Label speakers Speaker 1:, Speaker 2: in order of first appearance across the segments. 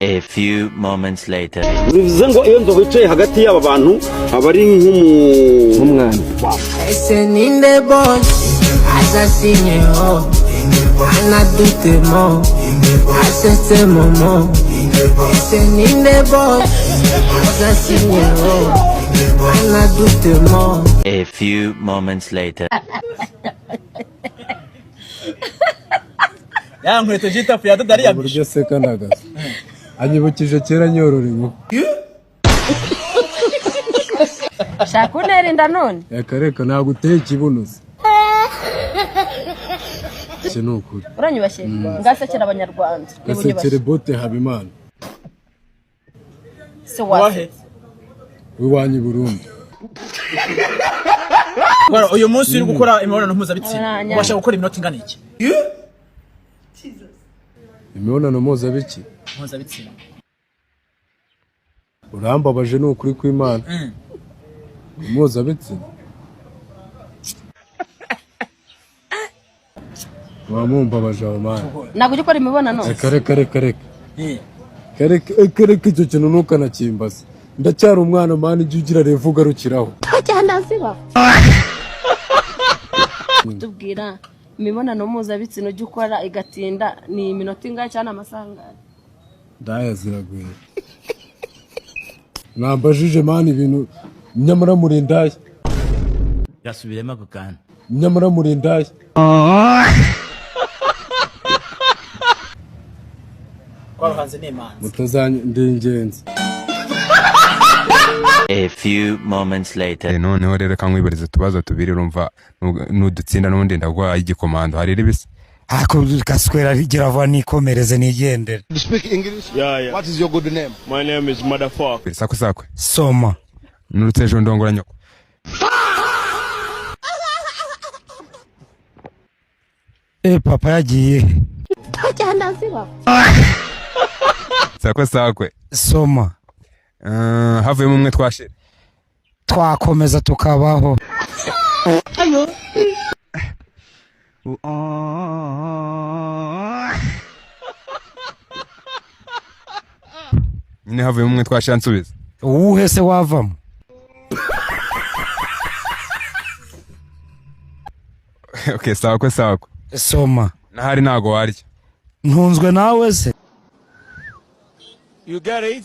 Speaker 1: A few moments later.
Speaker 2: Bivuze ngo iyo nzovu yicaye hagati y'aba bantu aba ari nk'umwana.
Speaker 3: Ese ninde boss azasinyeho anadutemo asetse momo? Ese ninde boss azasinyeho anadutemo?
Speaker 1: A few moments later.
Speaker 4: Ya nkweto jitafu ya dodari ya
Speaker 5: Uburyo aseka ndagaza anyibukije kera nyorora inkoko.
Speaker 6: Shaka untera inda none.
Speaker 5: Reka reka, ntabwo uteye ikibuno se. Iki ni ukuri.
Speaker 6: Uranyubashye, ngasekera Abanyarwanda niba
Speaker 5: Gasekere.
Speaker 6: unyubashye.
Speaker 5: Bote Habimana.
Speaker 6: Se wasetse.
Speaker 5: W'iwanyu i Burundi.
Speaker 4: Bara, uyu munsi uri gukora imibonano mpuzabitsina,
Speaker 6: Uranya.
Speaker 4: ubasha gukora iminota ingana iki?
Speaker 5: Imibonano mpuzabiki
Speaker 4: Mpuzabitsina.
Speaker 5: Urambabaje, ni ukuri kw'Imana. Mpuzabitsina wamumbabaje aho, mana.
Speaker 6: Ntabwo ujya ukora imibonano?
Speaker 5: Reka reka reka reka reka reka reka, icyo kintu ntukanakimbaze, ndacyari umwana mani, ujye ugira revu ugarukiraho.
Speaker 6: Tubwira imibonano mpuzabitsina ujya ukora igatinda, ni iminota ingahe cyangwa amasaha angahe?
Speaker 5: Ndaya ziragwira, mwambajije mani ibintu nyamara muri indaya.
Speaker 1: Gasubiremo ako kantu.
Speaker 5: Nyamara muri indaya.
Speaker 4: Twaruhanze n'imanzi.
Speaker 5: Mutazanye ndi ingenzi.
Speaker 1: A few moments later.
Speaker 7: Noneho rero reka nkwibariza utubazo tubiri, urumva nudutsinda n'ubundi ndaguha igikomando hari ribisi.
Speaker 8: Ako gaswera rigira vuba, nikomereze nigendere.
Speaker 9: You speak English? Yeah. What is your good name? My name is Motherfucker.
Speaker 7: Sakwe sakwe.
Speaker 8: Soma.
Speaker 7: Nurutse ejo ndongora nyoko.
Speaker 8: E papa yagiye.
Speaker 7: Sakwe sakwe.
Speaker 8: Soma.
Speaker 7: Havuyemo umwe twashira.
Speaker 8: Twakomeza tukabaho.
Speaker 7: Nyine havuyemo umwe twashira, nsubiza.
Speaker 8: Uwuhe se wavamo?
Speaker 7: Okay, sakwe sakwe.
Speaker 8: Soma.
Speaker 7: Nahari ntago warya.
Speaker 8: Ntunzwe nawe se?
Speaker 9: You get it?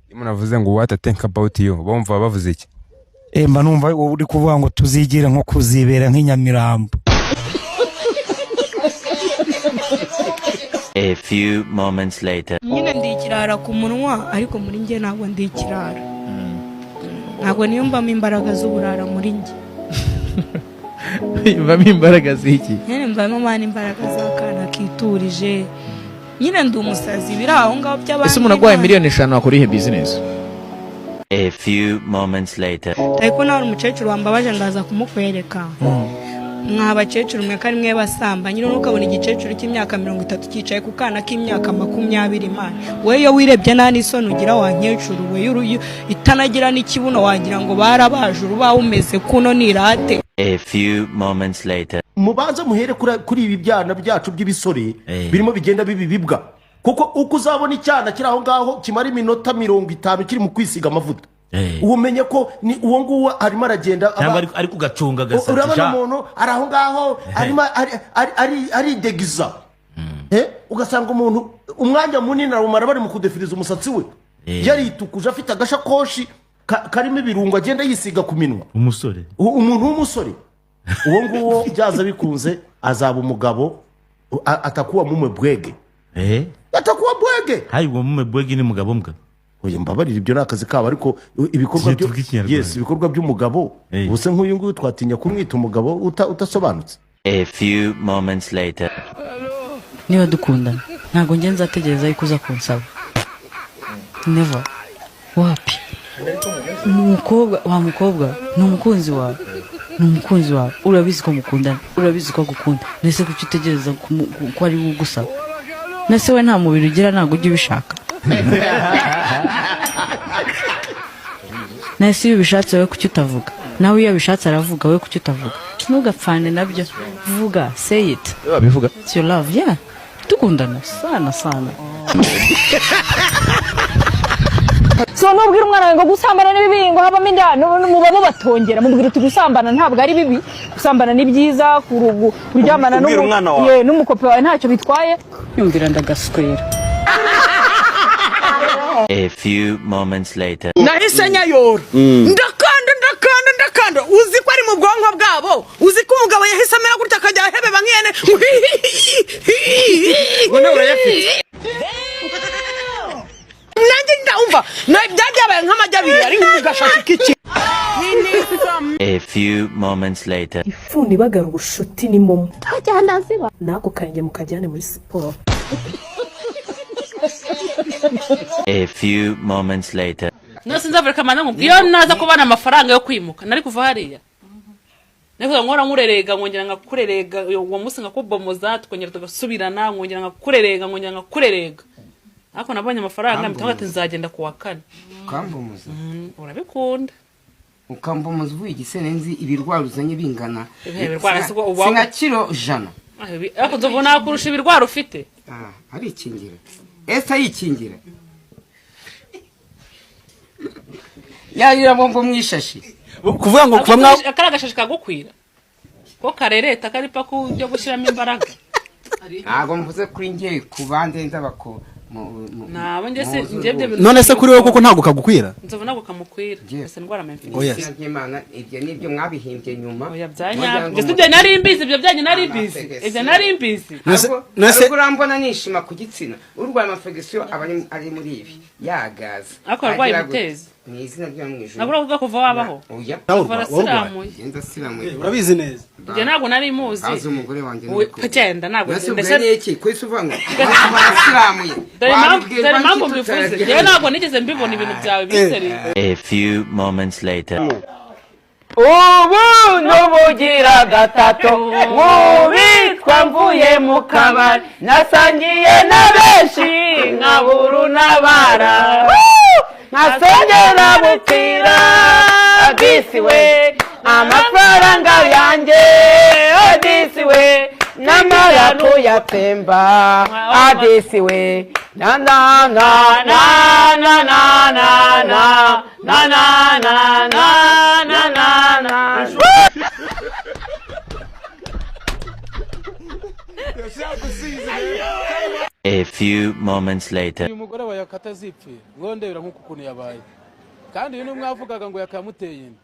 Speaker 7: Iyo umuntu avuze ngo "What I think about you", bumva bavuze iki?
Speaker 8: E mba numva wowe uri kuvuga ngo tuzigire nko kuzibera nk'inyamirambo.
Speaker 1: A few moments later.
Speaker 10: Nyine ndi ikirara ku munwa, ariko muri njye ntabwo ndi ikirara, ntabwo niyumvamo imbaraga z'uburara muri njye.
Speaker 11: Bivamo imbaraga z'iki?
Speaker 10: Nyine mvamo mani imbaraga z'akana kiturije, nyine ndi umusazi biri aho ngaho by'abandi.
Speaker 11: Ese umuntu aguhaye miliyoni 5 wakora ihe bizinesi?
Speaker 1: A few moments later.
Speaker 10: Ariko nawe umukecuru wambabaje, ndaza kumukwereka. Mwa bakecuru mwe, ko ari mwe basamba nyine, ukabona igikecuru cy'imyaka 30 cyicaye ku kana k'imyaka 20. Imana we, iyo wirebye nta n'isoni ugira wa nkecuru we, itanagira n'ikibuno, wagira ngo barabaje urubaho umeze kuno nirate.
Speaker 1: A few moments later.
Speaker 12: Mubanze muhere kuri ibi byana byacu by'ibisore birimo bigenda biba ibibwa, kuko uko uzabona icyana kiri aho ngaho kimara iminota 50 kiri mu kwisiga amavuta, umenye ko ni uwo nguwo arimo aragenda
Speaker 1: Cyangwa ari kugacunga agasatsi.
Speaker 12: Urabona
Speaker 1: Sha.
Speaker 12: umuntu ari aho ngaho arimo aridegiza. Ugasanga umuntu umwanya munini arawumara bari mu kudefiriza umusatsi we, yaritukuje, afite agashakoshi karimo ibirungo agenda yisiga ku minwa.
Speaker 1: Umusore.
Speaker 12: Umuntu w'umusore uwo nguwo byaza bikunze azaba umugabo, atakuwa mume bwege. Atakuwa bwege.
Speaker 1: Hayi, uwo mume bwege ni mugabo mbwa.
Speaker 12: Oya, mbabarira, ibyo ni akazi kabo, ariko ibikorwa byo
Speaker 1: Tuvuge Ikinyarwanda.
Speaker 12: Yes, ibikorwa by'umugabo ubuse nk'uyu nguyu twatinya kumwita umugabo udasobanutse.
Speaker 1: A few moments later.
Speaker 6: Niba dukundana, ntabwo njye nzategereza yuko uza kunsaba, never, wapi. Umukobwa wa mukobwa ni umukunzi wawe, ni umukunzi wawe, urabizi ko mukundana, urabizi ko agukunda. Mbese kuki utegereza ko ari we ugusaba? Mbese we nta mubiri ugira? Ntabwo ujya ubishaka? Nese iyo ubishatse wowe kuki utavuga? Nawe iyo abishatse aravuga, wowe kuki utavuga? Ntugapfane nabyo, vuga, say it.
Speaker 11: Babivuga.
Speaker 6: It's your love, yeah. Dukundana sana sana.
Speaker 13: So nubwira umwana wawe ngo gusambana ni bibi, ngo habamo inda, muba mubatongera, mubwira uti gusambana ntabwo ari bibi, gusambana ni byiza, kuryamana
Speaker 2: Ubwira umwana wawe.
Speaker 13: Ye, n'umukope wawe ntacyo bitwaye.
Speaker 6: Yumvira ndagaswera.
Speaker 1: A few moments later.
Speaker 14: Nahise nyayora, ndakanda, ndakanda, ndakanda. Uzi ko ari mu bwonko bwabo? Uzi ko umugabo yahise amera gutya, akajya ahebeba nk'ihene?
Speaker 2: Ngo nawe urayafite?
Speaker 14: Nanjye ndumva byabyabaye nk'amajyi abiri ari nk'ugashashi k'iki.
Speaker 1: A few moments later.
Speaker 15: Ifuni ibagara ubushuti ni momo n'ako karenge mukajyane muri siporo.
Speaker 1: A few moments later.
Speaker 16: No sinzavuga kamana ngo iyo naza kubona amafaranga yo kwimuka, nari kuva hariya, nari nkora nkurerega, nkongera nkakurerega, uwo munsi nkakubomoza, tukongera tugasubirana, nkongera nkakurerega, nkongera nkakurerega, ariko nabonye amafaranga mpita ati nzagenda ku wa kane.
Speaker 3: Ukambomoza?
Speaker 16: Urabikunda.
Speaker 3: Ukambomoza uvuye igisenenzi, ibirwara uzanye bingana
Speaker 16: Ibihe birwara si ko uba-
Speaker 3: si nka kiro 100.
Speaker 16: Ah, ariko nzovu nakurusha ibirwara ufite.
Speaker 3: Ah, arikingira, ese ayikingira yarira bombo mu ishashi.
Speaker 4: Kuvuga ngo kuva mwa
Speaker 16: Akari agashashi kagukwira ko karereta kari paka byo gushyiramo imbaraga.
Speaker 3: Ntabwo mvuze kuri njye, ku bandi ndabako.
Speaker 16: Nabo njye si njye ibyo bintu.
Speaker 4: None se kuri wowe koko ntabwo kagukwira?
Speaker 16: Nzovu ntabwo kamukwira, ese ndwara ama
Speaker 4: Oya.
Speaker 16: infection.
Speaker 3: Nk'Imana, ibyo nibyo mwabihimbye nyuma.
Speaker 16: Oya, bya nyabyo. Mbese ibyo nari mbizi, ibyo byanyu nari mbizi, ibyo nari mbizi.
Speaker 3: Nese urambona nishima ku gitsina, urwaye amafegisiyo aba ari muri ibi yagaza.
Speaker 16: Ariko arwaye
Speaker 3: Agira gute?
Speaker 16: ibitezi.
Speaker 3: Mu izina ryo mu ijuru.
Speaker 16: Nabwo uravuga kuva wabaho.
Speaker 3: Oya.
Speaker 16: Kuva arasiramuye.
Speaker 3: Ngenda asiramuye.
Speaker 4: Urabizi neza.
Speaker 16: Njye ntabwo nari muzi.
Speaker 3: Azi umugore wanjye.
Speaker 16: Genda, ntabwo
Speaker 3: Nese
Speaker 16: ndetse-
Speaker 3: ubwo ni iki kwisi uvuga ngo arasiramuye?
Speaker 16: Dore impamvu,
Speaker 3: Wabibwirwa
Speaker 16: dore impamvu
Speaker 3: n'iki
Speaker 16: mbivuze.
Speaker 3: tutaragira?
Speaker 16: Njyewe ntabwo nigeze mbibona ibintu byawe biseri.
Speaker 1: A few moments later.
Speaker 17: Ubu n'ubugira gatatu nkubitwa mvuye mu kabari, nasangiye na benshi nkaburu n'abara, nkasongera bukira disi we, amafaranga yanjye disi we, n'amara kuyatsemba adisi we, na na na na na na na na na na na na na na na.
Speaker 1: A few moments later.
Speaker 18: Uyu mugore wa yakata azipfuye ngo ndebera nk'uku ukuntu yabaye, kandi uyu ni mwavugaga ngo yakamuteye inda.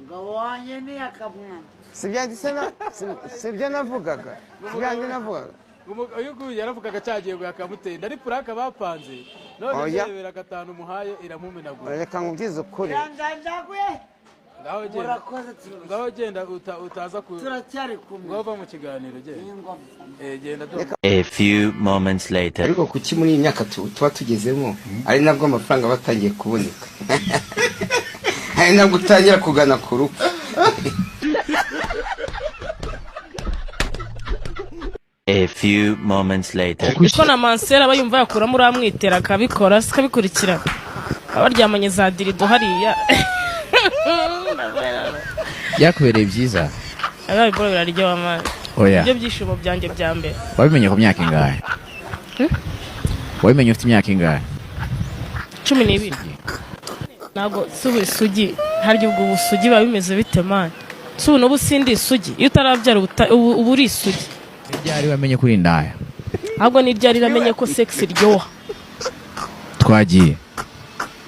Speaker 19: Ngabo wanjye ntiyakamwana.
Speaker 3: Sibyo navugaga, sibyo navugaga.
Speaker 18: Uyu nguyu yaravugaga cyagiye ngo yakamuteye inda, ari puraka bapanze none.
Speaker 3: Oya.
Speaker 18: Ndebera gatanu umuhaye iramumenagura.
Speaker 3: Reka nkubwize ukuri.
Speaker 18: Ngaho genda.
Speaker 19: Murakoze.
Speaker 18: Ngaho genda utaza ku
Speaker 19: Turacyari kumwe.
Speaker 18: Ngaho va mu kiganiro, genda. Genda do.
Speaker 1: A few moments later.
Speaker 3: Ariko kuki muri iyi myaka tuba tugezemo ari nabwo amafaranga aba atangiye kuboneka, ari nabwo utangira kugana ku rupfu?
Speaker 1: A few moments later.
Speaker 20: Kuko na mansera aba yumva yakuramo uramwitera akabikora, se akabikurikira, baba baryamanye za dirido hariya.
Speaker 11: Byakubereye byiza?
Speaker 20: Abaye bro, biraryoha man.
Speaker 11: Oya.
Speaker 20: Ibyo byishimo byanjye bya mbere.
Speaker 11: Wabimenye ku myaka ingahe? Wabimenye ufite imyaka ingahe?
Speaker 20: 12. Ntabwo si ubu isugi, harya ubwo ubusugi biba bimeze bite man? Si ubu n'ubu sindi isugi, iyo utarabyara uba uri isugi.
Speaker 11: Ryari wamenye kuri indaya?
Speaker 20: Ahubwo ni ryari namenye ko sex iryoha?
Speaker 11: Twagiye.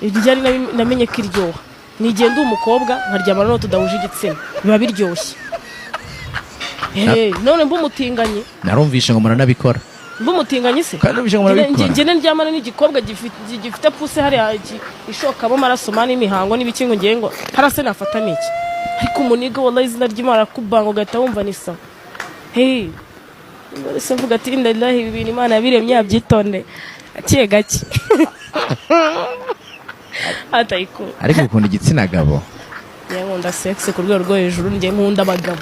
Speaker 20: Ryari namenye ko iryoha? Ni igihe ndi umukobwa nkaryamana n'uwo tudahuje igitsina, biba biryoshye. Hey, none mba umutinganyi.
Speaker 11: Narumvishe ngo muranabikora.
Speaker 20: Mba umutinganyi se?
Speaker 11: Kandi numvise ngo murabikora.
Speaker 20: Njye ndyamana n'igikobwa gifite puse hariya ishokamo amaraso mani, imihango n'ibiki, ngo ngiye ngo hariya se nafatamo iki? Ariko umuniga, wallahi, izina ry'Imana, arakubanga ugahita wumva ni sawa. Hey, se mvuga ati inna lillahi, ibi bintu Imana yabiremye yabyitonde gake gake atayiko.
Speaker 11: Ariko ukunda igitsina gabo?
Speaker 20: Njye nkunda sex ku rwego rwo hejuru, njye nkunda abagabo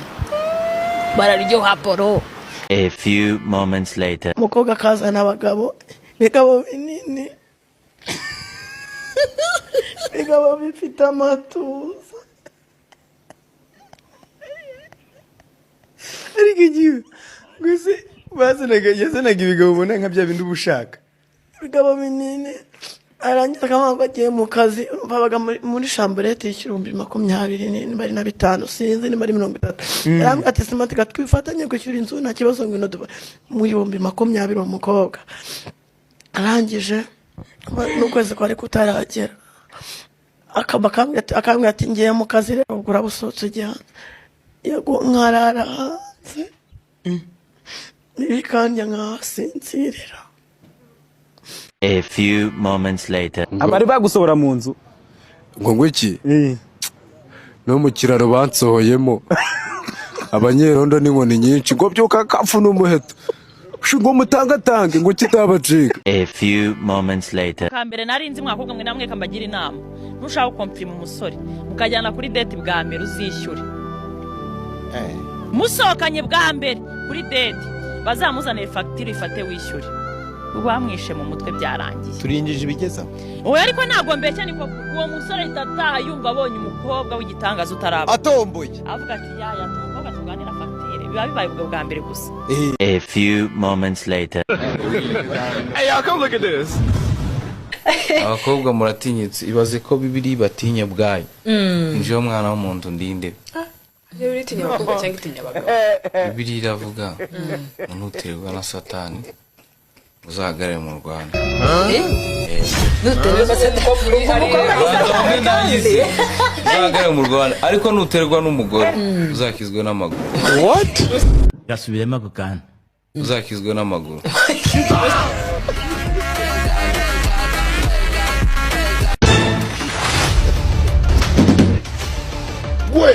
Speaker 20: bararyoha poro.
Speaker 1: A few moments later.
Speaker 21: Umukobwa akazana abagabo, ibigabo binini, ibigabo bifite amatuza, ariko igihe gusa
Speaker 5: Bazanaga, yazanaga ibigabo ubona nka bya bindi uba ushaka.
Speaker 21: Ibigabo binini. Arangiza akavuga ngo agiye mu kazi. Urumva abaga muri chambrette y'ibihumbi 20 nimba ari na bitanu, sinzi nimba ari 30. Arambwira ati: "Simatika, twifatanye kwishyura inzu, nta kibazo, ngwino duba mu 20,000." Uwo mukobwa arangije n'ukwezi kwari kutaragera, akaba akambwira ati: "Ngiye mu kazi rero, ubwo uraba usohotse ujya hanze." Yego, nkarara hanze n'ibikandya nkahasinzirira.
Speaker 1: A few moments later.
Speaker 4: Abari bagusohora mu nzu?
Speaker 22: Ngo iki? No mu kiraro bansohoyemo abanyerondo n'inkoni nyinshi, ngo byuka kapfu n'umuheto, ngo mutangatange, ngo kitabacika.
Speaker 1: A few moments later.
Speaker 23: Ka mbere nari nzi, mwakobwa mwe namwe kambagira inama: nushaka gukomfirima umusore mukajyana kuri date bwa mbere, uzishyure. Musohokanye bwa mbere kuri date, bazamuzanire fagitire, ifate wishyure. Bamwishe mu mutwe, byarangiye.
Speaker 5: Turinjije ibigeza.
Speaker 23: Oya, ariko ntabwo mbeshya, niko uwo musore ahita ataha yumva abonye umukobwa w'igitangaza utaraba.
Speaker 5: Atomboye.
Speaker 23: Avuga ati: "Yaya, umukobwa tuganira fagitire." Biba bibaye ubwo bwa mbere gusa.
Speaker 1: A few moments later.
Speaker 9: Hey, y'all, come look at this.
Speaker 24: Abakobwa muratinyitse. Ibaze ko Bibiri batinya ubwayo. Njewe mwana w'umuntu ndinde?
Speaker 25: Bibiliya itinya abakobwa cyangwa itinya abagabo?
Speaker 24: Bibiri iravuga ngo nuterwa na Satani uzahagarare mu Rwanda.
Speaker 25: Eh? Nuterwa na Satani, umukobwa ni Satani kandi?
Speaker 24: Uzahagarare mu Rwanda, ariko nuterwa n'umugore uzakizwe n'amaguru.
Speaker 1: Gasubiremo ako kantu.
Speaker 24: Uzakizwe n'amaguru.
Speaker 12: We.